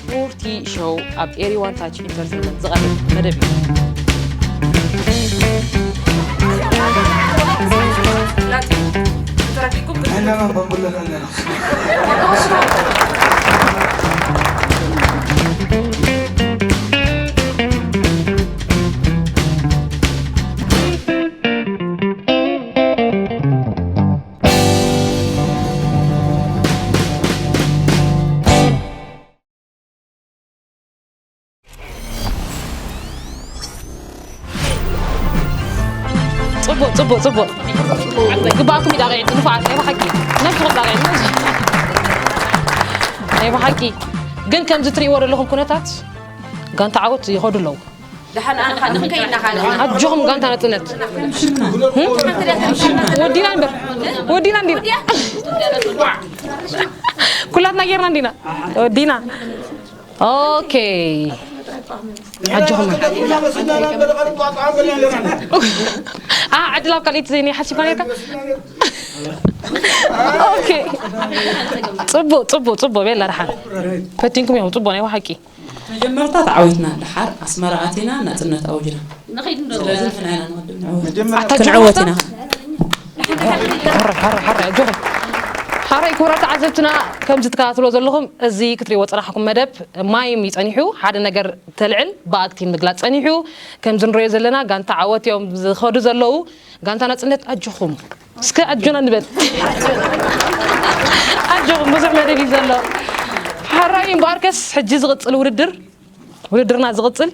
ፉርቲ ሾው ኣብ ኤሪ ዋን ታች ኢንተርቴይንመንት ዝቐርብ መደብ እዩ። ጽቡቕ፣ ጽቡቕ፣ ጽቡቕ። ግባእኩም እዩ ዳቕዒ፣ ንፉዓት፣ ናይ ብሓቂ። ነብስኹም ዳቕዒ፣ ነብስ-፣ ናይ ብሓቂ። ግን ከምዚ ትርእይዎ ዘለኹም ኩነታት፣ ጋንታ ዓወት ይኸዱ ኣለዉ። ደሓን ኣንኻ ንኽንከይድ ኢና ካልእ። ኣጆኹም ጋንታ ናጽነት። ወዲና እምበር። ወዲና እንዲና። ኩላትና ጌርና እንዲና። ወዲና። ኦኬ። ኣጆኹም። ኣ፣ ዕድል ኣብ ካልኣይቲ ዘይኒ ሓሲብካ ኔርካ? ኦኬ። ጽቡቕ፣ ጽቡቕ፣ ጽቡቕ። ቤላ ደሓን። ፈቲንኩም ኢኹም። ጽቡቕ ናይ ብሓቂ። መጀመርታ ተዓዊትና፣ ደሓር ኣስመራ ኣቲና ናጽነት ኣውጅና። ንኸይድ እንዶ። ስለዚ ንሕና ኢና ንቕድም ንዕወት። ኣታ ክንዕወት ጆርናታ? ኢና። ሓራይ፣ ሓራይ፣ ሓራይ፣ ኣጆኹም። ሓራይ ክቡራት ተዓዘብትና፣ ከምዚ ትከታተልዎ ዘለኹም፣ እዚ ክትርእይዎ ዝጸናሕኩም መደብ ማይም እዩ ጸኒሑ። ሓደ ነገር ተልዕል ብኣክቲን ምግላጽ ጸኒሑ። ከምዚ ንርእዮ ዘለና ጋንታ ዓወት እዮም ዝኸዱ ዘለዉ። ጋንታ ናጽነት ኣጆኹም። እስከ ኣጆና ንበል። ኣጆኹም፣ ብዙሕ መደብ እዩ ዘሎ። ሓራይ እምበኣርከስ፣ ሕጂ ዝቕጽል ውድድር፣ ውድድርና ዝቕጽል፣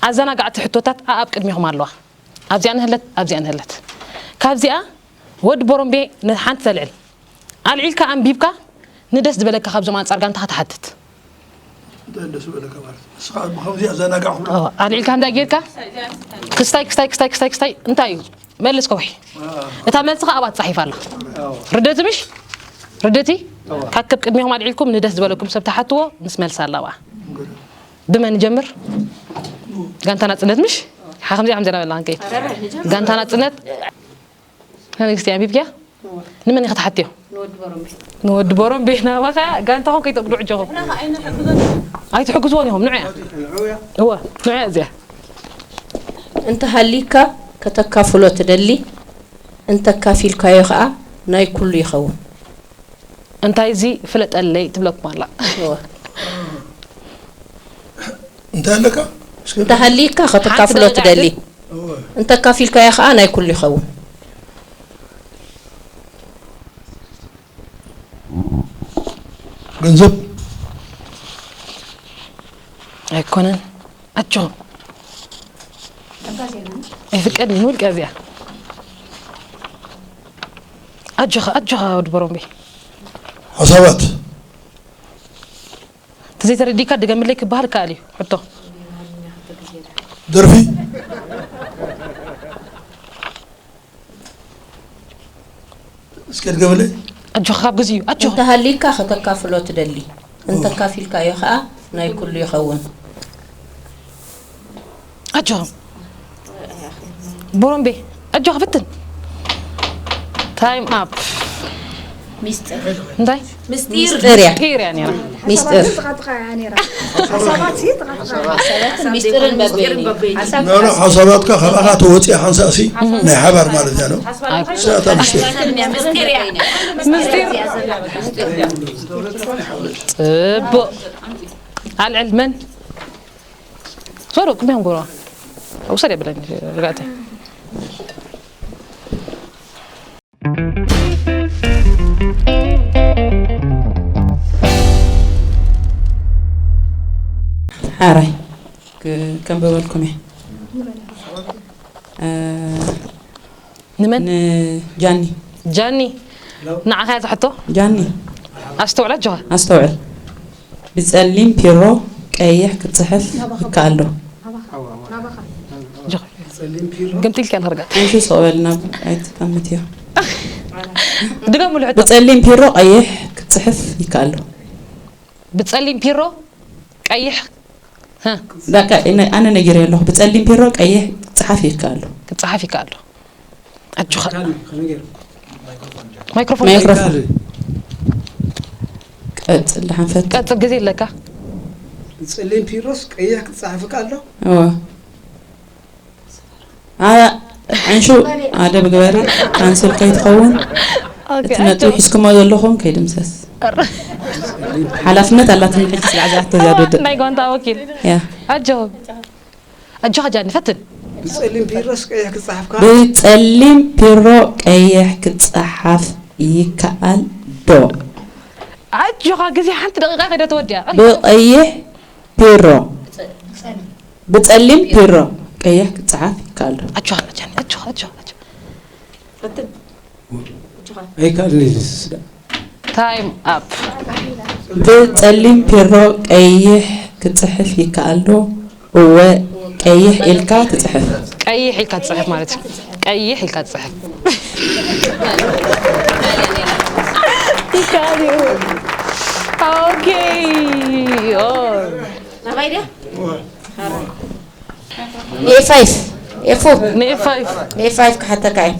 ኣዘናጋዕቲ ሕቶታት ኣኣብ ቅድሚኹም ኣለዋ። ኣብዚኣ ንህለት፣ ኣብዚኣ ንህለት። ካብዚኣ ወዲ ቦሮምቤ ንሓንቲ ተልዕል። ኣልዒልካ ኣንቢብካ፣ ንደስ ዝበለካ ካብዞም ኣንጻር ጋንታኻ ትሓትት። እንታይ ደስ ዝበለካ ማለት? ንስኻ ብኸምዚ ኣዘናጋዕ ክብሎ? ኣዎ፣ ኣልዒልካ እንታይ ጌርካ? ክስታይ፣ ክስታይ፣ ክስታይ፣ ክስታይ፣ ክስታይ፣ እንታይ እዩ? መልስ ከውሒ። እታ መልሲ ከኣ ኣብኣ ተጻሒፋ ኣላ። ኣዎ። ርደቲ ምሽ? ርደቲ? ኣዎ። ካብ ከብ ቅድሚኹም ኣልዒልኩም ንደስ ዝበለኩም ሰብ ትሓትዎ፣ ምስ መልሲ ኣላ ኣብኣ። ብመን ንጀምር? ጋንታ ናጽነት ምሽ? ሓ-፣ ከምዚኣ፣ ከምዚኣ እናበልና ክንከይድ። ጋንታ ናጽነት? ንግስቲ ኣንቢብክያ? እወ። ንመን ኢኺ ትሓትዮ? ንወዲ ቦሮምቤ። ንወዲ ቦሮምቤ ናባኻ ጋንታኹም ከይተጉድዑ ኣጆኹም። ንሕና ከኣ ኣይንሕግዞን። ኣይትሕግዝዎን ኢኹም፣ ንዑ እያ። ንዑ እያ። እወ፣ ንዑ እያ እዚኣ። እንተሃሊካ ከተካፍሎ ትደሊ፣ እንተካፊልካዮ ከኣ ናይ ኩሉ ይኸውን። እንታይ እዚ ፍለጠለይ ትብለኩም ኣላ። እወ። እንታይ ኣለካ? እስከ እንተሃሊካ ከተካፍሎ ሓንቲ ደቂቃ ትደሊ። ዕድል። እወ። እንተካፊልካዮ ከኣ ናይ ኩሉ ይኸውን። ገንዘብ። ኣይኮነን። ኣጆኹም። ኣይፍቀድን፣ ውልቀ እዚኣ። ኣጆኻ፣ ኣጆኻ ወዲ ቦሮምቤ። ሓሳባት። ተዘይተረዲእካ ድገምለይ ክበሃል ይከኣል እዩ። ሕቶ። ደርፊ። እስከ ድገምለይ። ኣጆኻ፣ ካብ ግዜኡ፣ ኣጆኻ። እንተሃሊካ ከተካፍሎ ትደሊ፣ እንተካፊልካዮ ኸኣ ናይ ኩሉ ይኸውን። ኣጆኻ። ቦሮምቤ፣ ኣጆኻ፣ ፍትን። ታይም ኣፕ። ሚስጥር። እንታይ? ምስጢር። ምስጢር እያ። ምስጢር እያ ነይራ። ሚስጥር። ሓሳባት ጥቓ ጥቓ እያ ነይራ። ሓሳባት ጥቓ ጥቓ። ሓሳባትን ምስጢርን በበይኑ። ሓሳብ ኖ፣ ኖ፣ ሓሳባትካ ካባኻ ተወፂኣ ሓንሳእሲ ናይ ሓባር ማለት እያ፣ ኖ? ኣይ። ሰኣታ ምስጢር። ምስጢር እያ። ምስጢር። ጽቡቕ። ኣልዕል መን? ዞሮ ቅድሚያ ንጎሮ። ውሰድ የብለኝ፣ ርጋተ። ሓራይ፣ ክ-፣ ከንብበልኩም እየ። እ፣ ንመን? ንጃኒ። ጃኒ፣ ንዓኻ እያ ዝሕቶ። ጃኒ። ኣስተውዕል ኣጆኻ። ኣስተውዕል። ብጸሊም ፒሮ ቀይሕ ክትጽሕፍ ይከኣል ዶ? ኣጆኻ። ገምጢልካ ኣለኻ ርጋት። ኣንሹ ስቕ በል ናብ ኣይትጠምትዮ። ድገምሉ ሕቶ። ብጸሊም ፒሮ ቀይሕ ክትጽሕፍ ይከኣል ዶ? ብጸሊም ፒሮ ቀይሕ ዳካ ኣነ ነጊረ ኣለኹ። ብጸሊም ፒሮ ቀይሕ ክጸሓፍ ይከኣል። ክጸሓፍ ይከኣል። ኣጆኻ። ካልእ ከመይ ገይሩ? ማይክሮፎን ማይክሮፎን። ቀጽል ደሓን ፈት። ቀጽል፣ ግዜ ኣለካ። ብጸሊም ፒሮስ ቀይሕ ክጸሓፍ ይከኣል ዶ? እወ። ኣ ዕንሹ ኣደብ ግበሪ። ካንስል ከይትኸውን። እቲ ነጥቢ ሒዝኩሞ ዘለኹም ከይድምሰስ። ሓላፍነት ኣላትኒ ሕጂ ስለ ዝኣቶ እዚኣ ዶ ናይ ጋንታ ወኪል። ያ ኣጆ ኣጆኻ ጃኒ ፈትን። ብጸሊም ፒሮስ ቀይሕ ክጸሓፍ ከ? ብጸሊም ፒሮ ቀይሕ ክጸሓፍ ይከኣል ዶ? ኣጆኻ ግዜ ሓንቲ ደቂቃ ከይደ ተወዲኣ። ብቐይሕ ፒሮ ብጸሊም ፒሮ ቀይሕ ክጸሓፍ ይከኣል ዶ? ኣጆኻ ጃኒ ኣጆኻ ኣጆኻ ኣጆኻ። ኣይከኣልን እዩ ዝስዳ። ታይም ኣፕ። ብጸሊም ፒሮ ቀይሕ ክጽሕፍ ይከኣል ዶ? እወ ቀይሕ ኢልካ ትጽሕፍ። ቀይሕ ኢልካ ትጽሕፍ ማለት እዩ። ቀይሕ ኢልካ ትጽሕፍ። ይከኣል እዩ። ኦኬ። ኦ። ንኤፋይፍ ኤፉ ንኤፋይፍ ንኤፋይፍ ክሓተካ እየ።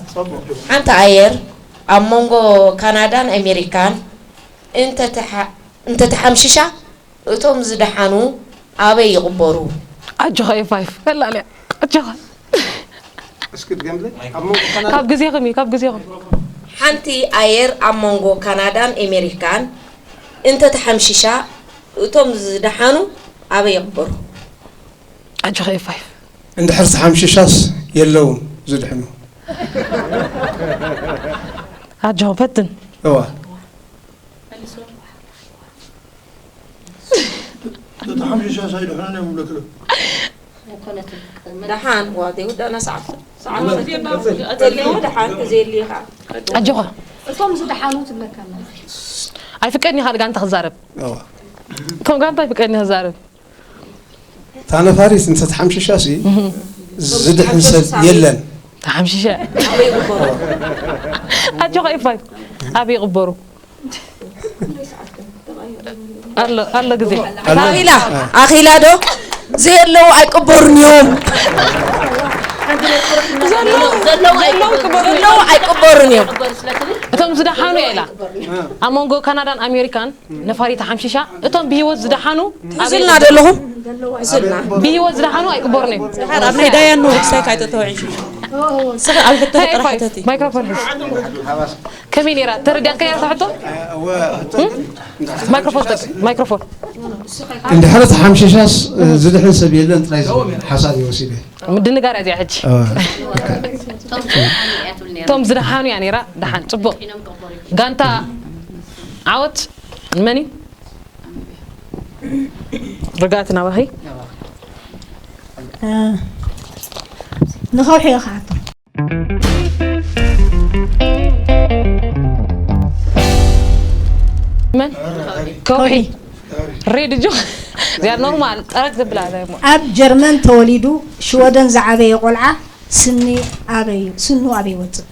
ሓንቲ ኣየር ኣብ መንጎ ካናዳን ኣሜሪካን እንተተሓ- እንተተሓምሽሻ እቶም ዝደሓኑ ኣበይ ይቕበሩ? ኣጆኻ ኤፋይፍ ከላልያ ኣጆኻ እስኪ ድገምለይ። ኣብ መንጎ ካናዳ ካብ ግዜኹም እዩ ካብ ግዜኹም ሓንቲ ኣየር ኣብ መንጎ ካናዳን ኣሜሪካን እንተተሓምሽሻ እቶም ዝደሓኑ ኣበይ ይቕበሩ? ኣጆኻ ኤፋይፍ እንድሕር ተሓምሽሻስ የለውን ዝድሕኑ። ኣጆኻ ፈትን እዋ ተተሓምሽሻስ ኣይድሕኑን እዮም ዝብለኪ ዶ? ደሓን ዋ ዘይውዳእና ሰዓት ሰዓት ደሓን ተዘየልዩ ከዓ ኣጆኻ እቶም ዝደሓኑ ትብለካ ኣላ። ኣይፍቀድኒ ካልእ ጋንታ ክዛረብ እዋ እቶም ጋንታ ኣይፍቀድኒ ክዛረብ እታ ነፋሪት እንተተሓምሽሻ ሲ ዝድሕን ሰብ የለን። ተሓምሽሸ ኣጆኻ ኢፋይ ኣበይ ይቕበሩ ኣሎ ኣሎ ግዜ ኣኺላ ኣኺላ ዶ ዘየለዉ ኣይቅበሩን እዮም። ዘለዉ ኣይቅበሩን እዮም። እቶም ዝደሓኑ እያ ኢላ ኣብ መንጎ ካናዳን ኣሜሪካን ነፋሪት ሓምሽሻ እቶም ብሂወት ዝደሓኑ ዝልና ዘለኹም ብሂወት ዝደሓኑ ኣይቅበሩን እዮም ድሓር ኣብ ናይ ዳያኑ ርክሳይ ካይተተወ ዕንሽሽ ስኻ ኣብ ሕቶ ጥራሕ ሕተቲ ማይክሮፎን ሒዝ ከመይ ነይራ ተረዲኣካያ እታ ሕቶ ማይክሮፎን ጠቅ- ማይክሮፎን እንድሕር ተሓምሽሻስ ዝድሕን ሰብ የለን ጥራይ ዝብል ሓሳብ እየ ወሲደ። ምድንጋር እያ እዚኣ ሕጂ እዋ። እቶም ዝደሓኑ እያ ነይራ ደሓን ፅቡቅ ጋንታ ዓወት ንመን እዩ ርጋት ናባኺ ንኸውሒ ኢኻ ኣቶ መን ከውሒ ሬድ እጆ እዚኣ ኖርማል ጠረግ ዘብላ እዛ እሞ ኣብ ጀርመን ተወሊዱ ሽወደን ዝዓበየ ቆልዓ ስኒ ኣበይ ስኑ ኣበይ ይወፅእ?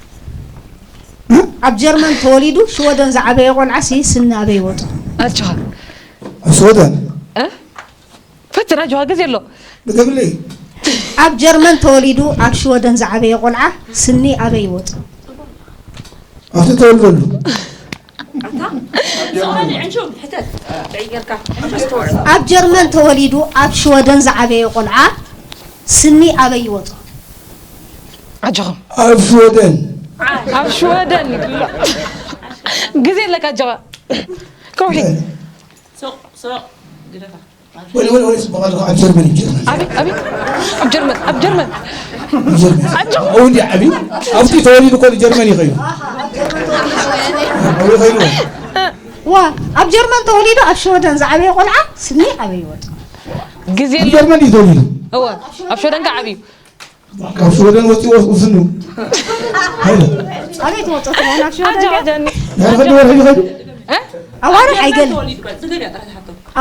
ኣብ ጀርመን ተወሊዱ ሽወደን ዝዓበየ ቆልዓ ሲ ስኒ ኣበይ ይወፅእ? ኣጆኻ ሽወደን እ? ፈትን ኣጆኻ ግዜ ኣሎ ብገብለይ ኣብ ጀርመን ተወሊዱ ኣብ ሽወደን ዝዓበየ ቆልዓ ስኒ ኣበይ ይወፅእ? ኣብቲ ተወልደሉ ኣብ ጀርመን ተወሊዱ ኣብ ሽወደን ዝዓበየ ቆልዓ ስኒ ኣበይ ይወፅእ? ኣጆኹም ኣብ ሽወደን ኣብ ሽወደን ይብሎ ግዜ ኣለካ ኣጆኻ ከውሒ ወለ ወለ ወለ ጽቡቕ ኣለኹ ኣብ ጀርመን እዩ ጀርመን ኣቢ ኣቢ ኣብ ጀርመን ኣብ ጀርመን ጀርመን ኣጆኹም ኣው እንዲ ዓቢ ኣብቲ ተወሊዱ ኮል ጀርመን ይኸዩ ኣው ይኸዩ ዋ ኣብ ጀርመን ተወሊዱ ኣብ ሽወደን ዝዓበየ ቆልዓ ስኒ ኣበይ ይወፅእ? ግዜ ኣብ ጀርመን እዩ ተወሊዱ እወ ኣብ ሽወደን ከዓ ዓብዩ ካብ ሽወደን ወፂኡ ወፅኡ ስኑ ሃይለ ኣበይ ትወፅእ ትኸውን ኣብ ሽወደን ኣጆኻ ድያ? ጃኒ ዳርኸ ድወር ይኸዱ እ? ኣዋርሕ ኣይገል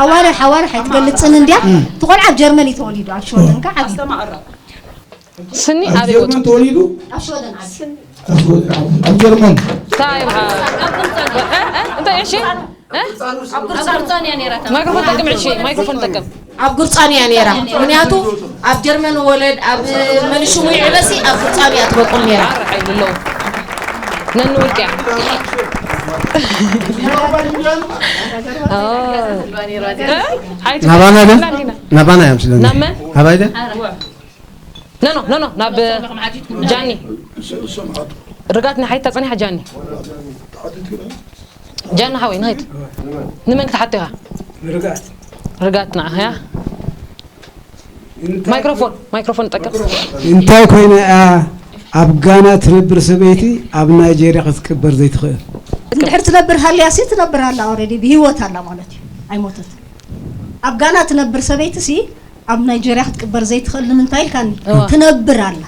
ኣዋርሕ ኣዋርሕ ኣይትገልፅን እንድያ እቲ ቆልዓ ኣብ ጀርመን እዩ ተወሊዱ ኣብ ሽወደን ከዓ ዓብዩ ስኒ ኣብ ኣበይ ወፁ ጀርመን ተወሊዱ ኣብ ሽወደን ዓብዩ ኣብ ጀርመን እንታይ ይብሃል እ? እ? እንታይ እሺ እ? ኣብ ቅርፃ ቅርፃን እያ ነይራ ማይክሮፎን ጠቅም እሺ ማይክሮፎን ጠቅም ኣብ ግርጻን እያ ነይራ። ምኽንያቱ ኣብ ጀርመን ወለድ፣ ኣብ መንሽሙ ይዕበሲ ኣብ ግርጻን እያ ትበቁል ነይራ። ኣይብሎ ነንውልቅያ ናባና ደ ናባና እያ ምስለኒ ናመን ኣባይ ደ ነኖ ነኖ ናብ ጃኒ ርጋት ንሓይታ ጸኒሓ ጃኒ ጃኒ ሓወይ ንኸይድ ንመን ክትሓቶ ኢኻ ርጋት ንዓኸያ ማይክሮፎን ማይክሮፎን ጠቀም እንታይ ኮይና እያ ኣብ ጋና ትነብር ሰበይቲ ኣብ ናይጄርያ ክትቅበር ዘይትኽእል? እንድሕር ትነብር ሃልያ ሲ ትነብር ኣላ ኦረዲ ብሂወት ኣላ ማለት እዩ ኣይሞተት ኣብ ጋና ትነብር ሰበይቲ ሲ ኣብ ናይጀርያ ክትቅበር ዘይትኽእል ንምንታይ ኢልካኒ ትነብር ኣላ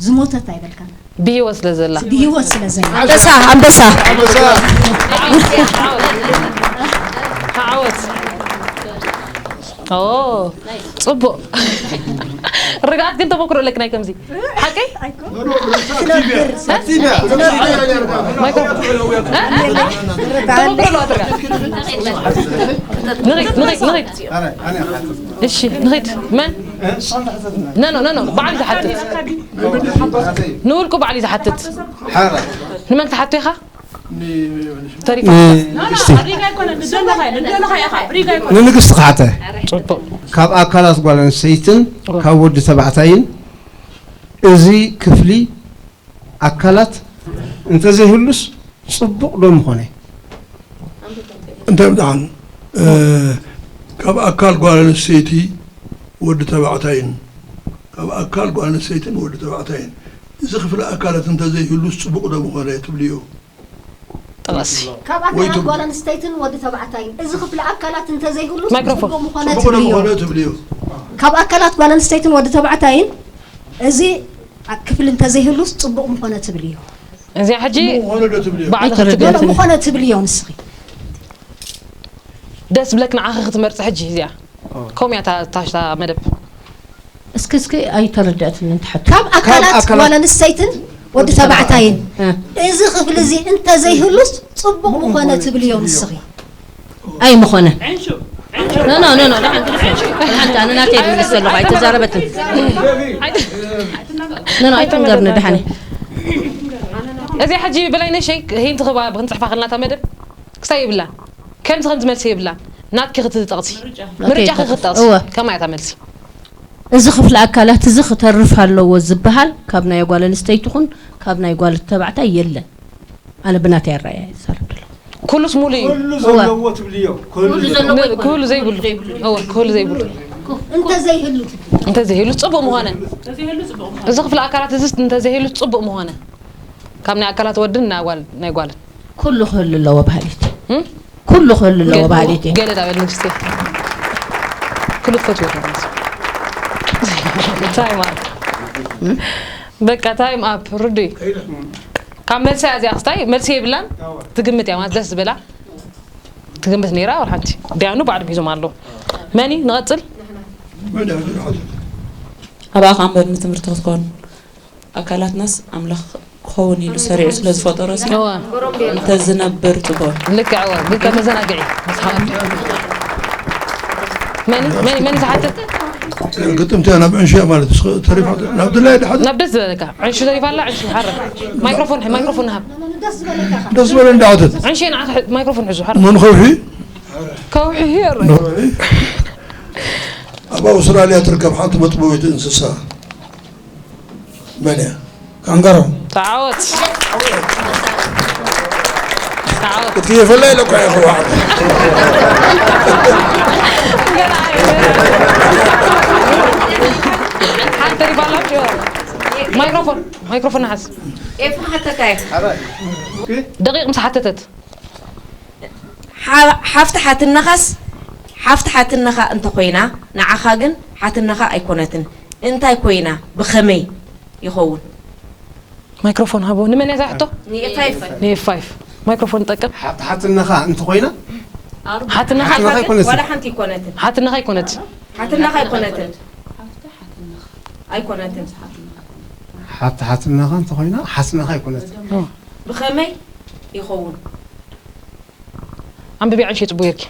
ዝሞተት ኣይበልካን ብሂወት ስለ ዘላ ብሂወት ስለ ዘላ ኣንበሳ ኣንበሳ ተዓወት ኦ ጽቡቅ ርግኣት ግን ተመክሮ ኣለክ ናይ ከምዚ ሓቀይ እሺ ንኸይድ መን ነኖ ነኖ ባዕሉ ዝሓትት ንውልቁ ባዕሉ ዝሓትት ንመን ክትሓቶ ኢኻ ተሪፋ ንንግስቲ ክሓተ ጽቡቅ ካብ ኣካላት ጓል ኣንስተይትን ካብ ወዲ ተባዕታይን እዚ ክፍሊ ኣካላት እንተዘይህሉስ ጽቡቕ ዶ ምኾነ? እንታይ ብደሓን ካብ ኣካል ጓል ኣንስተይቲ ወዲ ተባዕታይን ካብ ኣካል ጓል ኣንስተይትን ወዲ ተባዕታይን እዚ ክፍሊ ኣካላት እንተዘይህሉስ ጽቡቕ ዶ ምኾነ ትብልዮ? ጥቐሲ ካብ ኣካላት ጓል ኣንስተይትን ወዲ ተባዕታይን እዚ ክፍሊ ኣካላት እንተዘይህሉስ ጽቡቕ ምኾነ ትብልዮ። ካብ ኣካላት ጓል ኣንስተይትን ወዲ ተባዕታይን እዚ ክፍሊ እንተዘይህሉስ ጽቡቕ ምኾነ ትብልዮ። እዚኣ ሕጂ ባዕልኺ ክትገልፂ ምኾነ ትብልዮ ንስኺ። ደስ ብለክ ንዓኺ ክትመርፂ ሕጂ እዚኣ ከምኡ እያ ታሽታ መደብ። እስኪ እስኪ ኣይተረድአትኒ እንተ ሕቶ። ካብ ኣካላት ጓል ኣንስተይትን ወዲ ተባዕታይን እዚ ክፍሊ እዚ እንተዘይህሉስ ፅቡቕ ምኾነ ትብልዮ ንስኺ። ኣይምኾነን። ኖ ኖ ኖ ኖ ደሓን ደሓን ኣነ ናተይ ድምልስ ዘለኹ ኣይተዛረበትን። ኖ ኖ ኣይትንገርኒ ደሓን። እዚ ሕጂ በላይነሸይ ሂንቲ ክባ ክንፅሕፋ ከለና እታ መደብ ክሳይ ይብላን ከምዚ ከምዚ መልሲ ይብላን ናትኪ ክትጠቕሲ ምርጫ ክትጠቕሲ ከማይ እታ መልሲ እዚ ክፍሊ ኣካላት እዚ ክተርፍ ኣለዎ ዝበሃል ካብ ናይ ጓል ኣንስተይቲ ኹን ካብ ናይ ጓል ተባዕታይ የለን። ኣነ ብናተይ ኣረኣእያ እየ ዝዛረብ ዘለኹ። ኩሉስ ሙሉእ እዩ። ኩሉ ዘለዎ ትብልዮ። ኩሉ ዘለዎ ይኮነ። ኩሉ ዘይብሉ። እወ፣ ኩሉ ዘይብሉ። እንተዘይህሉ። እንተዘይህሉ ጽቡቕ ምኾነ። እዚ ክፍሊ ኣካላት እዚስ እንተዘይህሉ ጽቡቕ ምኾነ። ካብ ናይ ኣካላት ወድን ናይ ጓል ናይ ጓልን። ኩሉ ክህሉ ኣለዎ በሃሊት። እም? ኩሉ ክህሉ ኣለዎ በሃሊት እየ። ገለ ዳበል ንግስቲ። ኩሉ ትፈትዎ። ታይም ኣፕ። በቃ ታይም ኣፕ ርዱይ። ካብ መልሲ እዚኣ ክስታይ መልሲ የብላን ትግምት እያ ማለት ደስ ዝበላ ትግምት ነይራ ወላ ሓንቲ ዲያኑ ባዕሉ ሒዞም ኣለዉ መን እዩ ንቐጽል ኣባኻ ኣንበብኒ ትምህርቲ ክትኮን ኣካላትናስ ኣምላኽ ክኸውን ኢሉ ሰሪዑ ስለ ዝፈጠሮ ሲ እንተዝነብር ጽቡቕ ልክዕ እወ ግን ከም መዘናግዒ ምስ ሓወት መን መን መን ዝሓትት ግጥምቲ ናብ ዕንሽያ ማለት ተሪፋ ናብ ድላይ ድሓት ናብ ደስ ዝበለካ ዕንሹ ተሪፋ ኣላ ዕንሹ ሓረ ማይክሮፎን ማይክሮፎን ሃብ ደስ ዝበለ እንዳዓተት ዕንሹ ንዓኻ ማይክሮፎን ሕዙ ሓረ መን ከውሒ ከውሒ ይረ ኣብ ኣውስትራልያ ትርከብ ሓንቲ መጥበዊት እንስሳ መን እያ? ካንጋሮ። ተዓወት። እቲ የፈላይ ለኳ ይኽዋዕ። ሓንቲ ሪባላችሁ ማይክሮፎን ማይክሮፎን ንሓዝ ኤፍ ሓተካየ ደቂቕ ምስ ሓተተት ሓፍቲ ሓትነኻስ ሓፍቲ ሓትነኻ እንተኾይና ንዓኻ ግን ሓትነኻ ኣይኮነትን እንታይ ኮይና ብኸመይ ይኸውን ማይክሮፎን ሃቦ ንመን እያ ዛሕቶ ንኤፋይፍ ንኤፋይፍ ማይክሮፎን ጠቅም ሓፍቲ ሓትነኻ እንተኾይና ሓትነኻ ኣይኮነትን ዋላ ሓንቲ ኣይኮነትን ሓትነኻ ኣይኮነት ሓትነኻ ኣይኮነትን ኣይኮነትን ሓፍቲ ሓትነኻ እንተኾይና ሓትነኻ ኣይኮነትን ብኸመይ ይኸውን ኣንብቢ ዕንሽ ጽቡቅ ጌርኪ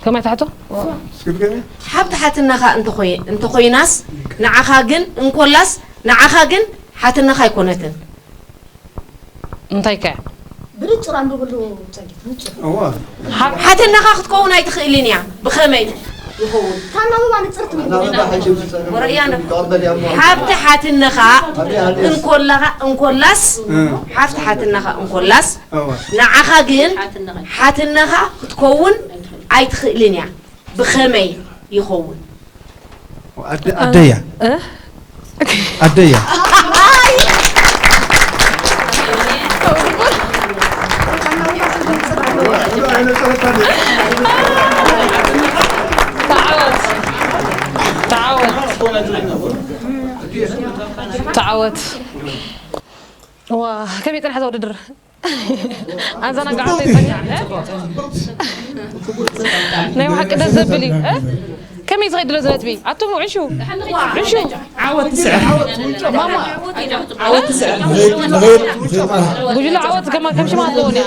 ከማይ ትሓቶ? ሓብቲ ሓትነኻ እንተኾይናስ ንዓኻ ግን እንኮላስ ንዓኻ ግን ሓትነኻ ኣይኮነትን። እንታይ ከ? ብንጹር ኣንብብሉ ጸጊት ንጹር። ሓትነኻ ክትከውን ኣይትኽእልን እያ። ብኸመይ ይኸውን? ታናብባ ንጽር ትብል። ወረእያ ነ ሓብቲ ሓትነኻ እንኮላኻ እንኮላስ ሓብቲ ሓትነኻ እንኮላስ ንዓኻ ግን ሓትነኻ ክትከውን ኣይትኽእልን እያ። ብኸመይ ይኸውን? ኣደያ ኣደያ ተዓወት። ዋ ከመይ ጸንሐ እዛ ውድድር? ኣዘናጋዕቶ ይጸንሐ። ናይ ብሓቂ ደስ ዘብል እዩ። ከመይ ዝኸይድ ዘሎ እዚ ነጥቢ? ኣቱም ዕሹ ዕሹ ዓወት ትስዕር። ማማ ዓወት ትስዕር። ጉጅለ ዓወት ከማ ከም ሽማ ኣለዎ ኒያ።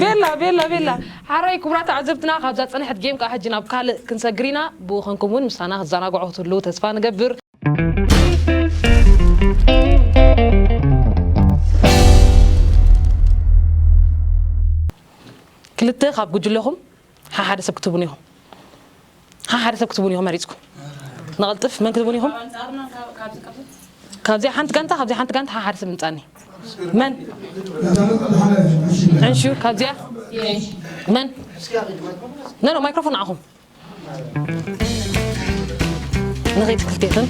ቤላ ቤላ ቤላ ሓራይ ክቡራት ተዓዘብትና ካብዛ ጸንሐት ጌም ከዓ ሕጂ ናብ ካልእ ክንሰግር ኢና። ብኡ ኸንኩም እውን ምሳና ክትዘናግዑ ክትህልዉ ተስፋ ንገብር። ክልተ ካብ ጉጅለኹም ሓሓደ ሰብ ክትህቡን ኢኹም። ሓሓደ ሰብ ክትህቡን ኢኹም መሪጽኩም። ንቐልጥፍ መን ክትህቡን ኢኹም? ካብዚኣ ሓንቲ ጋንታ ካብዚኣ ሓንቲ ጋንታ ሓሓደ ሰብ ምጻኒ። መን? ዕንሹ ካብዚኣ መን? ነኖ ማይክሮፎን ንዓኹም። ንኸይድ ክልቴኽን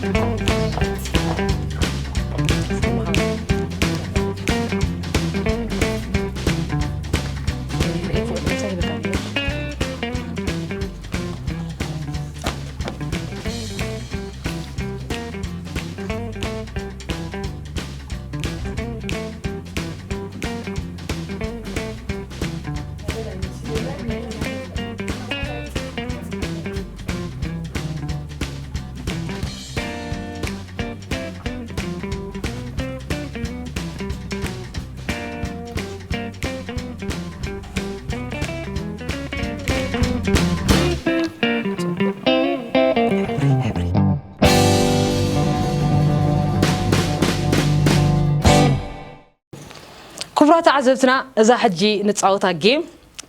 ክቡራት ተዓዘብትና እዛ ሕጂ ንፃወታ ጌም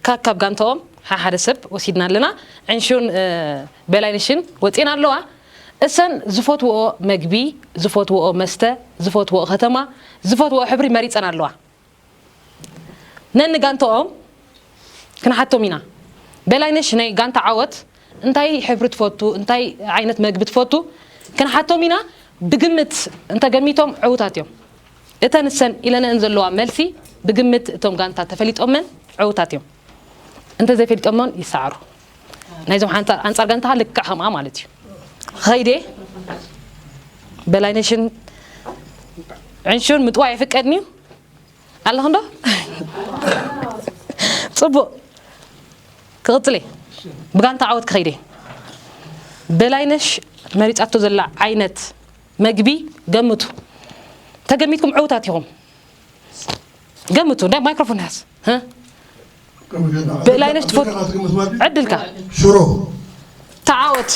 ካብ ካብ ጋንታኦም ሓሓደ ሰብ ወሲድና ኣለና። ዕንሹን በላይነሽን ወፂኤን ኣለዋ። እሰን ዝፈትውኦ መግቢ፣ ዝፈትውኦ መስተ፣ ዝፈትውኦ ከተማ፣ ዝፈትውኦ ሕብሪ መሪፀን ኣለዋ። ነንጋንተኦም ክንሓቶም ኢና። በላይነሽ ናይ ጋንታ ዓወት እንታይ ሕብሪ ትፈቱ፣ እንታይ ዓይነት መግቢ ትፈቱ ክንሓቶም ኢና። ብግምት እንተገሚቶም ዕውታት እዮም። እተን እሰን ኢለነን ዘለዋ መልሲ ብግምት እቶም ጋንታ ተፈሊጦመን ዕውታት እዮም። እንተዘይፈሊጦመን ይሰዓሩ። ናይዞም ኣንጻር ጋንታ ልክዕ ከምኣ ማለት እዩ። ኸይዴ በላይነሽን ዕንሹን ምጥዋይ ኣይፍቀድን እዩ። ኣለኹ እንዶ? ጽቡቕ። ክቕጽል እየ። ብጋንታ ዓወት ክኸይድ እየ። በላይነሽ መሪጻቶ ዘላ ዓይነት መግቢ ገምቱ። ተገሚትኩም ዕውታት ኢኹም። ገምቱ። እንዳ ማይክሮፎን ያዝ። ህ? በላይነሽ ትፈት ዕድልካ። ሽሮ። ተዓወት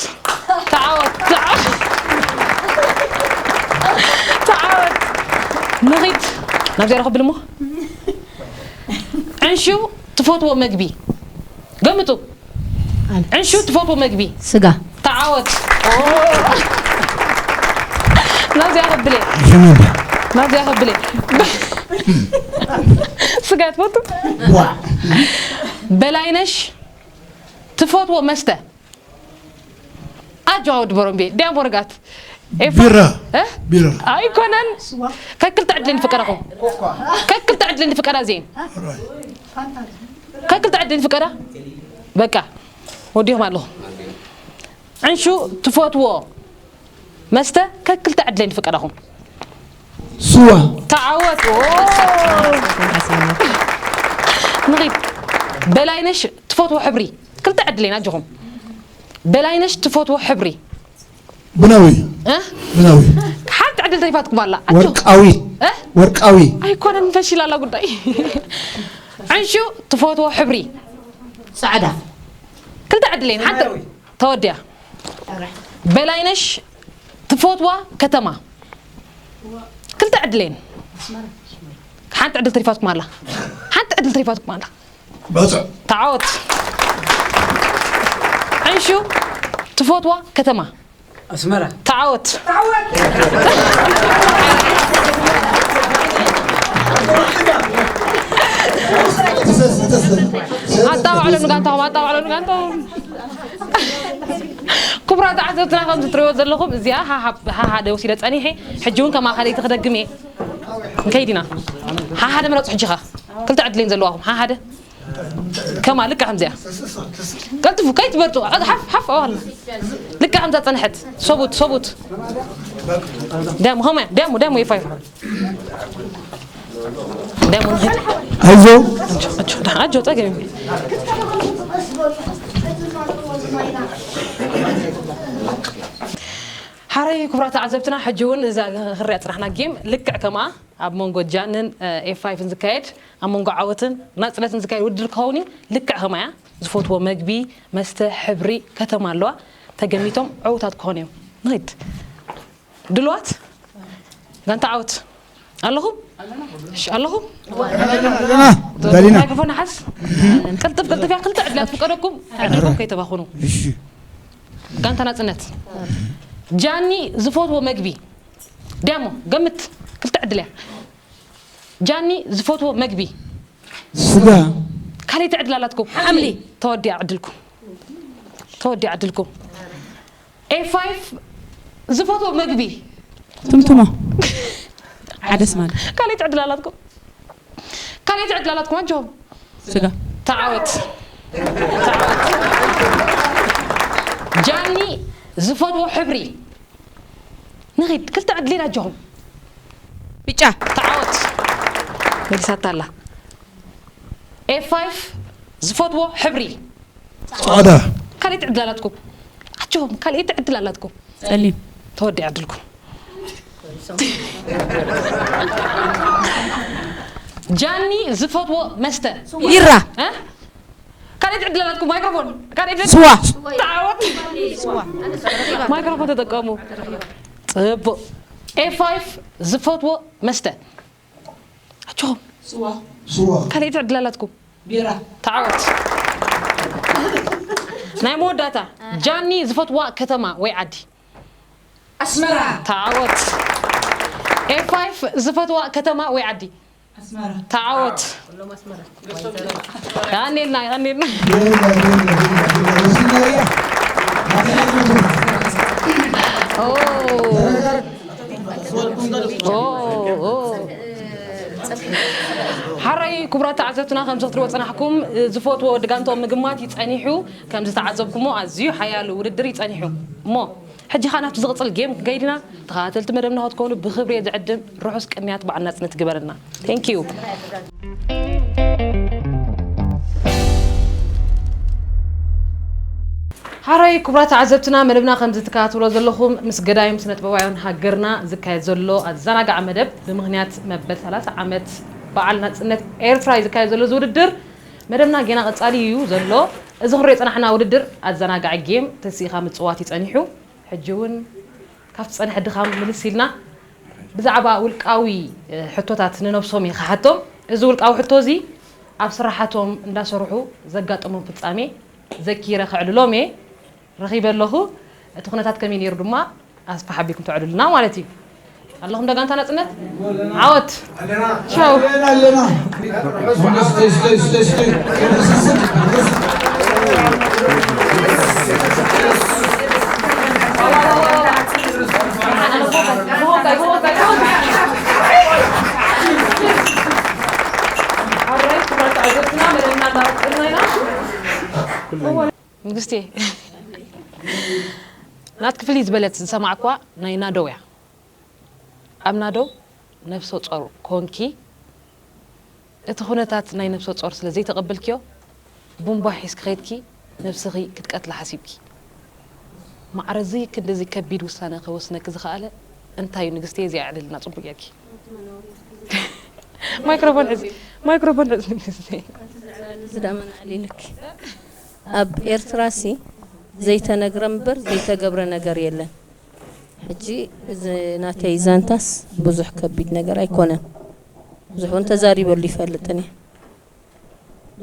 ተዓወት ተዓወት ተዓወት። ንኺድ ናብዚኣ ረኸብል እሞ ዕንሹ ትፈትዎ መግቢ ገምጡ። ዕንሹ ትፈትዎ መግቢ ስጋ። ተዓወት። ናብዚኣ ከብለ ሽምንዳ ናብዚኣ ከብለ ስጋ ትፈቱ። በላይነሽ ትፈትዎ መስተ ኣጆኻ ወዲ ቦሮምቤ ዲያ ቦርጋት ኤፋ- ቢራ እ? ቢራ ኣይኮነን። ከክልተ ዕድል ንፍቀዳኹም ከክልተ ዕድል ንፍቀዳ ዜን ከክልተ ዕድል ንፍቀዳ በቃ ወዲኹም ኣለኹም። ዕንሹ ትፈትዎ መስተ ከክልተ ዕድል ንፍቀዳኹም። ስዋ ተዓወት ንኺድ። በላይነሽ ትፈትዎ ሕብሪ ክልተ ዕድል ኢና ኣጆኹም። በላይነሽ ትፈትዎ ሕብሪ ቡናዊ እ? ቡናዊ ሓንቲ ዕድል ተሪፋትኩም ኣላ ኣጆኹም። ወርቃዊ እ? ወርቃዊ ኣይኮነን ፈሺላ ኣላ ጉዳይ። ዕንሹ ትፈትዎ ሕብሪ? ጻዕዳ። ክልተ ዕድል እየን። ሓንቲ ተወዲያ። በላይነሽ ትፈትዋ ከተማ? ክልተ ዕድል እየን። ሓንቲ ዕድል ተሪፋትኩም ኣላ። ሓንቲ ዕድል ተሪፋትኩም ኣላ። በጽዕ። ተዓወት። ዕንሹ ትፈትዋ ከተማ? ኣስመራ። ተዓወት። ኣጣባዕሎ ንጋንታኹም፣ ኣጣባዕሎ ንጋንታኹም። ክቡራት ተዓዘብትና፣ ከም ትሪእዎ ዘለኹም እዚኣ ሃሃ- ሃሃደ ወሲደ ጸኒሐ። ሕጂ እውን ከማኻ ለይቲ ክደግም እየ። ንከይድ ኢና። ሃሃደ ምረጹ። ሕጂ ኸ ክልተ ዕድል እየን ዘለዋኹም። ሃሃደ ከማ ልክዕ ከምዚኣ። ቀልጥፉ፣ ከይትበርጡ። ሓፍ ሓፍ ኣዋላ። ልክዕ ከምዛ ጸንሐት። ሰቡት ሰቡት። ደም ሆመ ደም ደም ይፋይ። ደም ንኸይድ። ኣይዞ። ኣጆ ኣጆ ጸገም። ሓራይ ክቡራት ተዓዘብትና፣ ሕጂ እውን እዛ ክሪኣ ጽናሕና ጌም ልክዕ ከማ ኣብ መንጎ ጃንን ኤፍ ፋይቭን ዝካየድ፣ ኣብ መንጎ ዓወትን ናጽነትን ዝካየድ ውድድር ክኸውን እዩ። ልክዕ ከማያ ዝፈትዎ መግቢ፣ መስተ፣ ሕብሪ፣ ከተማ ኣለዋ። ተገሚቶም ዕውታት ክኾኑ እዮም። ንኸይድ። ድልዋት? ጋንታ ዓወት ኣለኹም? እሺ፣ ኣለኹም? ኣለና። ደሊና። ማይክሮፎን ሓዝ። ቅልጥፍ ቅልጥፍ እያ። ክልተ ዕድላት ፍቀደኩም። ዕድልኩም ከይተባኽኑ። እሺ። ጋንታ ናጽነት። ጃኒ ዝፈትዎ መግቢ? ዲያሞ፣ ገምት። ክልተ ዕድል እያ። ጃኒ ዝፈትዎ መግቢ? ስጋ። ካልኣይቲ ዕድል ኣላትኩም። ሓምሊ። ተወዲኣ ዕድልኩም። ተወዲኣ ዕድልኩም። ኤፍ ፋይቭ ዝፈትዎ መግቢ? ትምትሞ። ሓደስ ማለት። ካልኣይቲ ዕድል ኣላትኩም። ካልኣይቲ ዕድል ኣላትኩም። ኣጆኹም። ስጋ። ተዓወት። ተዓወት። ጃኒ ዝፈትዎ ሕብሪ? ንኺድ፣ ክልተ ዕድል ኢና። ኣጆኹም። ብጫ። ተዓወት። መሊሳታ ኣላ። ኤፍ ፋይቭ ዝፈትዎ ሕብሪ? ጻዕዳ። ካልኣይቲ ዕድል ኣላትኩም። ኣጆኹም፣ ካልኣይቲ ዕድል ኣላትኩም። ጸሊም። ተወዲኣ ዕድልኩም። ጃኒ ዝፈትዎ መስተ? ቢራ። እ? ካልኣይቲ ዕድል ኣላትኩም። ማይክሮፎን። ካልኣይቲ ዕድል። ስዋ። ተዓወት። ማይክሮፎን ተጠቀሙ። ጽቡቕ። ኤፍ ፋይቭ ዝፈትዎ መስተ? ኣጆኹም። ስዋ። ካልኣይቲ ዕድል ኣላትኩም። ቢራ። ተዓወት። ናይ መወዳእታ፣ ጃኒ ዝፈትዋ ከተማ ወይ ዓዲ? ኣስመራ። ተዓወት። ኤፍ ፋይቭ ዝፈትዋ ከተማ ወይ ዓዲ? ኣስመራ። ተዓወት። ይቐንየልና፣ ይቐንየልና። ኦ። ኦ፣ ኦ። ሓራይ ክቡራት ተዓዘብትና፣ ከም ዝትሪእዎ ጸናሕኩም፣ ዝፈትዎ ወዲ ጋንትኦም ምግማት እዩ ጸኒሑ። ከም ዝተዓዘብኩሞ ኣዝዩ ሓያል ውድድር እዩ ጸኒሑ። እሞ ሕጂ ኸኣ ናብቲ ዝቕጽል ጌም ክንከይድ ኢና። ተኸታተልቲ መደብና ክትኮኑ ብኽብሪ እየ ዝዕድም። ርሑስ ቅንያት በዓል ናጽነት ይግበረልና። Thank you። ሓራይ ክቡራት ተዓዘብትና፣ መደብና ከም ዝትከታተሎ ዘለኹም ምስ ገዳይም ስነ ጥበባውያን ሃገርና ዝካየድ ዘሎ ኣዘናጋዒ መደብ ብምኽንያት መበል ሰላሳ ዓመት በዓል ናጽነት ኤርትራ እዩ ዝካየድ ዘሎ እዚ ውድድር። መደብና ጌና ቀጻሊ እዩ ዘሎ። እዚ ክንሪኦ ጸናሕና ውድድር ኣዘናጋዒ ጌም ተሲእኻ ምጽዋት እዩ ጸኒሑ። ሕጂ እውን ካብቲ ጸንሐ ድኻም ምልስ ኢልና ብዛዕባ ውልቃዊ፣ እ፣ ሕቶታት ንነብሶም እየ ክሓቶም። እዚ ውልቃዊ ሕቶ እዚ ኣብ ስራሓቶም እንዳሰርሑ ዘጋጠሞም ፍጻሜ ዘኪረ ከዕልሎም እየ። ረኺበ ኣለኹ። እቲ ኩነታት ከመይ ነይሩ ድማ ኣስፍሕ ኣቢልኩም ተዕልሉና ማለት እዩ። ኣለኹም ዶ ጋንታ ናጽነት? ዓወት። ቻው። ኣለና፣ ኣለና። ንግስቴ፣ ናትኪ ፍልይ ዝበለት ዝሰማዕኳ ናይ ናደው እያ። ኣብ ናደው ነፍሰ ጾር ኮንኪ፣ እቲ ኩነታት ናይ ነፍሰ ጾር ስለ ዘይተቐበልክዮ፣ ቡምባ ሒዝኪ ኸይድኪ ነብስኺ ክትቀትሊ ሓሲብኪ። ማዕረዚ ክንድዚ ከቢድ ውሳነ ከወስነኪ ዝኸኣለ እንታይ እዩ ንግስቴ? እዚኣ ኣዕልልና ጽቡቕ ጌርኪ። ማይክሮፎን ሕዚ። ማይክሮፎን ሕጽ ዝዳመን ኣዕሊልክ ኣብ ኤርትራሲ ዘይተነግረ እምበር ዘይተገብረ ነገር የለን። ሕጂ እዚ ናተይ ዛንታስ ብዙሕ ከቢድ ነገር ኣይኮነን። ብዙሕ እውን ተዛሪበሉ ይፈልጥን እየ።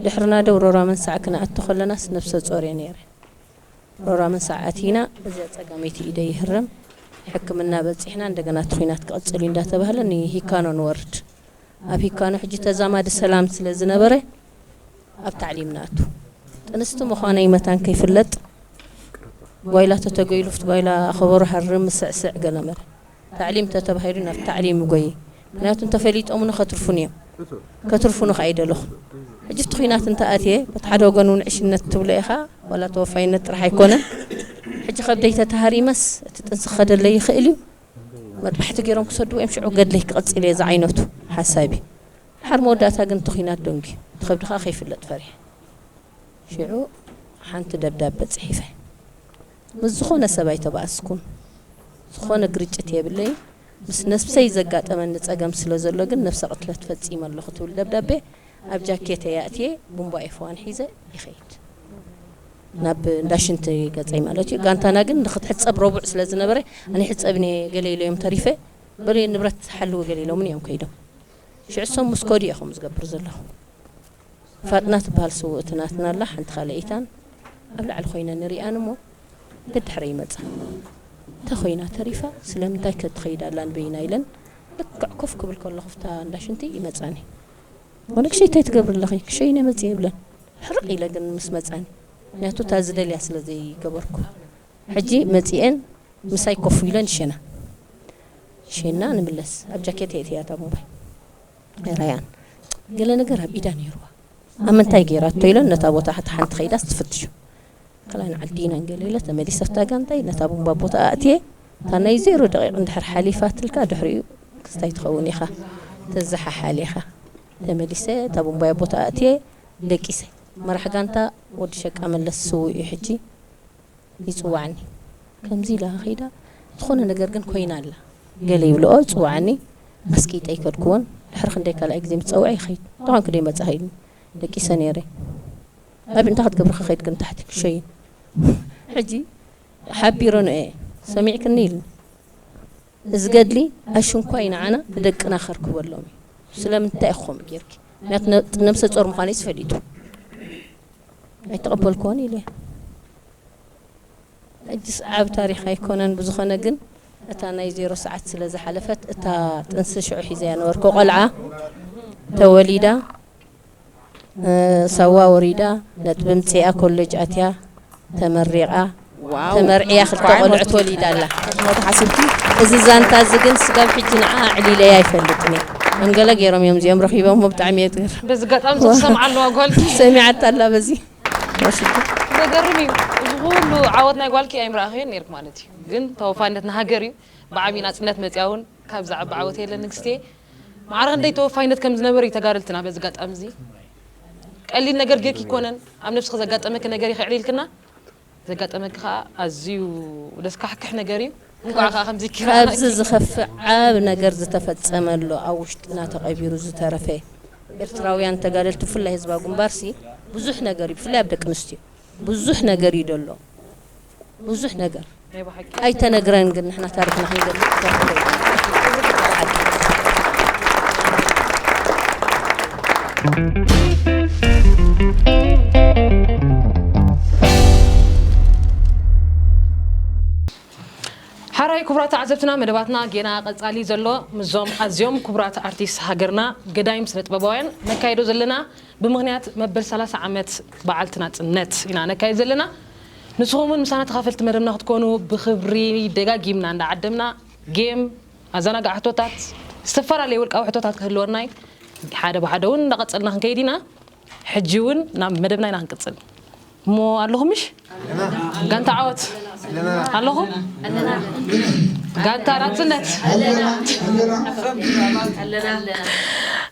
ድሕሪ ናደው ሮራ መንሳዕ ክነኣቱ ከለናስ ነብሰ ጾር እየ ነይረ። ሮራ መንሳዕ ኣቲና እዚኣ ጸጋመይቲ ኢደይ ይህረም ሕክምና በጺሕና እንደገና እቲ ኹናት ክቕጽል እዩ እንዳተባህለ ንሂካኖ ንወርድ። ኣብ ሂካኖ ሕጂ ተዛማዲ ሰላም ስለ ዝነበረ ኣብ ታዕሊም ንኣቱ። ጥንስቲ ምዃነይ መታን ከይፍለጥ ጓይላ ተተጎይሉ ፍቲ ጓይላ ኣኸበሩ ሃርም ምስዕስዕ ገለመለ። ታዕሊም ተተባሂሉ ናብ ታዕሊም ይጎይ። ምክንያቱ እንተፈሊጦምኒ ከትርፉኒ እዮም። ከትርፉኒ ከኣ ይደለኹ። ሕጂ ፍቲ ኹናት እንተኣትየ በቲ ሓደ ወገን እውን ዕሽነት ትብሎ ኢኻ። ዋላ ተወፋይነት ጥራሕ ኣይኮነን። ሕጂ ከብደይ ተተሃሪመስ እቲ ጥንሲ ክኸደለይ ይኽእል እዩ። መጥባሕቲ ገይሮም ክሰድዎ እዮም ሽዑ ገድለይ ክቕጽል እየ ዝዓይነቱ ሓሳቢ። ድሓር መወዳእታ ግን እቲ ኹናት ደንጉ እቲ ከብዲ ከዓ ከይፍለጥ ፈሪሐ። ሽዑ ሓንቲ ደብዳበ ጽሒፈ። ምስ ዝኾነ ሰብ ኣይተባኣስኩን። ዝኾነ ግርጭት የብለይ። ምስ ነብሰይ ዘጋጠመኒ ጸገም ስለ ዘሎ ግን ነብሰ ቅትለት ፈጺመ ኣለኹ ትብል ደብዳቤ ኣብ ጃኬተይ ኣእትየ ቡምባ ኤፍዋን ሒዘ ይኸይድ። ናብ እንዳሽንቲ ገጸይ ማለት እዩ። ጋንታና ግን ንክትሕጸብ ረቡዕ ስለ ዝነበረ ኣነ ይሕጸብን እየ ገለ ኢለዮም ተሪፈ። በሉ ንብረት ሓልው ገለ ኢሎምን እዮም ከይዶም። ሽዑ እሶም ምስ ኮዲ እየ ከምኡ ዝገብር ዘለኹ። ፋጥና ትበሃል ስውእቲ ናትና ኣላ ሓንቲ ካልኣይታን ኣብ ላዕሊ ኮይነን ንሪኣን እሞ ደድሕረይ ይመጻ። እንተ ኮይና ተሪፋ ስለምንታይ ከ ትኸይድ ኣላ ንበይና ኢለን ልክዕ ኮፍ ክብል ከለኹ ፍታ እንዳሽንቲ ይመጻኒ። ወነ ክሸይ እንታይ ትገብሪ ኣለኺ? ክሸይ እየ መጽየ ይብለን። ሕርቕ ኢለ ግን ምስ መጻኒ ምክንያቱ እታ ዝደልያ ስለ ዘይገበርኩ። ሕጂ መጺኤን ምሳይ ኮፍ ኢለን ይሸና። ሸና ንምለስ ኣብ ጃኬት የእትያ እታ ሞባይል ራያን ገለ ነገር ኣብ ኢዳ ነይርዋ። ኣብ ምንታይ ገይራቶ ኢለን ነታ ቦታ ሓቲ ሓንቲ ከይዳስ ትፍትሹ። ከላይ ንዓል ዲናን ገለ ኢለ ተመሊሰ ኣብታ ጋንታይ ነታ ቡምባ ቦታ ኣእትየ እታ ናይ ዜሮ ደቂቕ እንድሕር ሓሊፋትልካ ድሕሪኡ ክስታይ ትኸውን ኢኻ ትዝሓሓል ኢኻ። ተመሊሰ እታ ቡምባያ ቦታ ኣእትየ ደቂሰ። መራሕ ጋንታ ወዲ ሸቃ መለስ ስውእ እዩ ሕጂ ይጽዋዕኒ። ከምዚ ኢላ ከይዳ ዝኾነ ነገር ግን ኮይና ኣላ። ገለ ይብልኦ ይጽዋዕኒ ኣስቂጠ ይከድክዎን ድሕሪ ክንደይ ካልኣይ ግዜ ምስ ጸውዐ ይኸይድ። እንተኾንኩ ደይ መጻ ከይድኒ ደቂሰ ነይረ። ኣብ እንታይ ክትገብሪ ከኸይድ ግን ታሕቲ ክሸይን ሕጂ ሓቢረ ንኤ ሰሚዕክኒ ኢልኒ። እዚ ገድሊ ኣሽንኳይ ንዓና ንደቅና ከርክበሎም እዩ። ስለምንታይ ኢኹም ጌርኪ? ምክንያቱ ነ- ነብሰ ጾር ምዃነይ ዝፈሊጡ ኣይተቐበልክዎን ኢለ። ሕጅስ ዓብ ታሪኽ ኣይኮነን። ብዝኾነ ግን እታ ናይ ዜሮ ሰዓት ስለ ዝሓለፈት እታ ጥንሲ ሽዑ ሒዘያ ነበርኩ ቆልዓ ተወሊዳ ሳዋ ወሪዳ ነጥቢ ምፅኣ ኮሌጅ ኣትያ ተመሪቓ ተመርዕያ ክልተ ቆልዑት ወሊዳ ኣላ። እዚ ዛንታ እዚ ግን ስጋብ ሕጂ ንዓ ኣዕሊለያ ኣይፈልጥን እየ። ከም ገለ ገይሮም እዮም እዚኦም ረኺቦም ብጣዕሚ እየ ትገርም። በዚ ኣጋጣሚ ሰምዓ ኣለዋ ጓልኪ ሰሚዓታ ኣላ በዚ ዘገርም እዩ። እዚ ኩሉ ዓወት ናይ ጓልኪ ኣይምረኣኽዮን ነይርክ ማለት እዩ። ግን ተወፋይነት ንሃገር እዩ። ብዓብዪ ናፅነት መፅያ እውን ካብ ዝዓቢ ዓወት የለን ንግስቴ። ማዕረ ክንደይ ተወፋይነት ከም ዝነበረ እዩ ተጋደልትና በዚ ኣጋጣሚ እዚ። ቀሊል ነገር ጌርኪ ይኮነን ኣብ ነብስኺ ዘጋጠመኪ ነገር ይኽዕል ኢልክና። ዘጋጠመኪ ከዓ ኣዝዩ ደስካሕክሕ ነገር እዩ። እንኳዕ ከዓ ከምዚ ኪራ ካብዚ ዝኸፍእ ዓብ ነገር ዝተፈጸመ ኣሎ ኣብ ውሽጥና ተቐቢሩ ዝተረፈ ኤርትራውያን ተጋደልቲ ብፍላይ ህዝባዊ ግንባርሲ ብዙሕ ነገር እዩ ብፍላይ ኣብ ደቂ ኣንስትዮ ብዙሕ ነገር እዩ ደሎ ብዙሕ ነገር ኣይተነግረን ግን ንሕና ታሪኽና ክንገልጽ ሓራይ ክቡራት ተዓዘብትና መደባትና ጌና ቀጻሊ ዘሎ ምዞም ኣዝዮም ክቡራት ኣርቲስት ሃገርና ገዳይም ስነ ጥበባውያን ነካይዶ ዘለና ብምኽንያት መበል ሰላሳ ዓመት በዓልቲ ናጽነት ኢና ነካይድ ዘለና። ንስኹም እውን ምሳና ተኻፈልቲ መደብና ክትኮኑ ብኽብሪ ደጋጊምና እንዳዓደምና ጌም፣ ኣዘናጋዕ ሕቶታት፣ ዝተፈላለዩ ውልቃዊ ሕቶታት ክህልወና እዩ። ሓደ ብሓደ እውን እንዳቐጸልና ክንከይድ ኢና። ሕጂ እውን ናብ መደብና ኢና ክንቅጽል። እሞ ኣለኹም ምሽ? ጋንታ ዓወት ኣለኹም? ጋንታ ናጽነት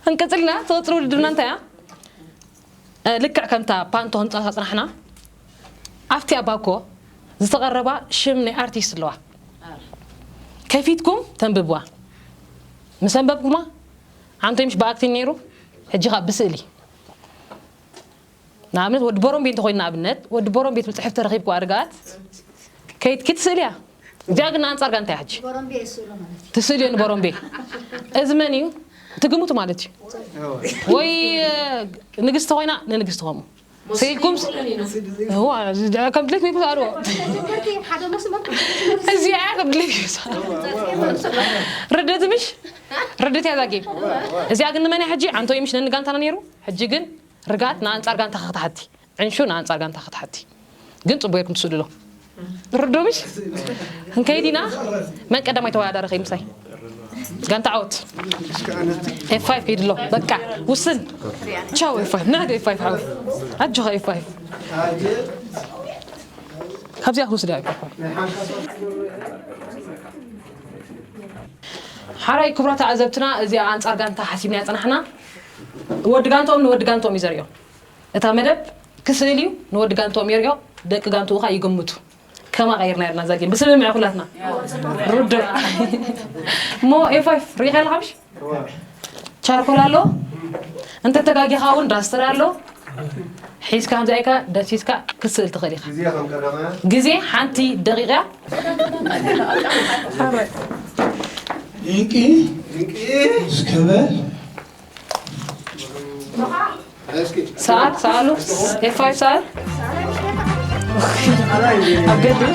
ክንቅጽል ኢና። ተወጥሩ ውድድርና እንታይ እያ? ልክዕ ከምታ ፓንቶ ክንጻወታ ጽናሕና ኣብቲ ኣባኮ ዝተቐረባ ሽም ናይ ኣርቲስት ኣለዋ። ከፊትኩም ተንብብዋ። ምስ ኣንበብኩማ ሓንቶይ ምሽ ብኣክቲን ነይሩ ሕጂ ካብ ብስእሊ ንኣብነት ወዲ ቦሮምቤ እንተኮይኑ ንኣብነት ወዲ ቦሮምቤ ትብል ፅሕፍቲ ረኺብኩ ኣድጋት ከይድ ክትስእል እያ። እዚኣ ግን ኣንጻር ጋንታ እያ ሕጂ። ትስእል እዮ ንቦሮምቤ። እዚ መን እዩ? ትግምቱ ማለት እዩ። ወይ ንግስቲ ኮይና ንንግስቲ ከምኡ ስኢልኩም ከም ድሌት ይብሉ ኣልዎ። እዚኣ ከም ድሌት ይብሉ። ርድእቲ ምሽ ርድእቲ እያ እዛ ጌም። እዚኣ ግን ንመን እያ ሕጂ? ኣንቶይ ምሽ ነንጋንታና ነይሩ። ሕጂ ግን ርጋት ንኣንጻር ጋንታ ክትሓቲ፣ ዕንሹ ንኣንጻር ጋንታ ክትሓቲ። ግን ጽቡቅ ጌርኩም ትስእሉ ኣሎ። ርዶ ምሽ? ክንከይድ ኢና። መን ቀዳማይ ተወዳዳሪ ከይ ምሳይ? ጋንታ ዓወት። ኤፍ ፋይቭ ከይድ ኣሎ። በቃ ውስን። ቻው ኤፍ ፋይቭ። ናዶ ኤፍ ፋይቭ ሓወይ። ኣጆኻ ኤፍ ፋይቭ። ካብዚኣ ክውስድ እያ ኤፍ ፋይቭ። ሓራይ ክቡራት ተዓዘብትና፣ እዚኣ ኣንጻር ጋንታ ሓሲብና እያ ጸናሕና። ወዲ ጋንትኦም ንወዲ ጋንትኦም እዩ ዘርእዮ። እታ መደብ ክስእል እዩ፣ ንወዲ ጋንትኦም የርእዮ፣ ደቂ ጋንትኡ ኸኣ ይግምቱ። ከማ ቀይርና ርና ዘርጊን ብስምምዕ ኩላትና። ርዱእ። እሞ ኤፍ ፋይቭ ሪኢኻ ኣለኻ ምሽ? ቻርኮል ኣሎ። እንተ ተጋጊኻ እውን ዳስተር ኣሎ። ሒዝካ ከምዚ ኢልካ ደሲስካ ክትስእል ትኽእል ኢኻ። ግዜ ከም ቀረባ። ግዜ ሓንቲ ደቂቃ። ድንቂ እስከ በል። እስኪ። ሰዓት ሰኣሉ ኤፍ ፋይቭ ሰዓት ኣብ ገድል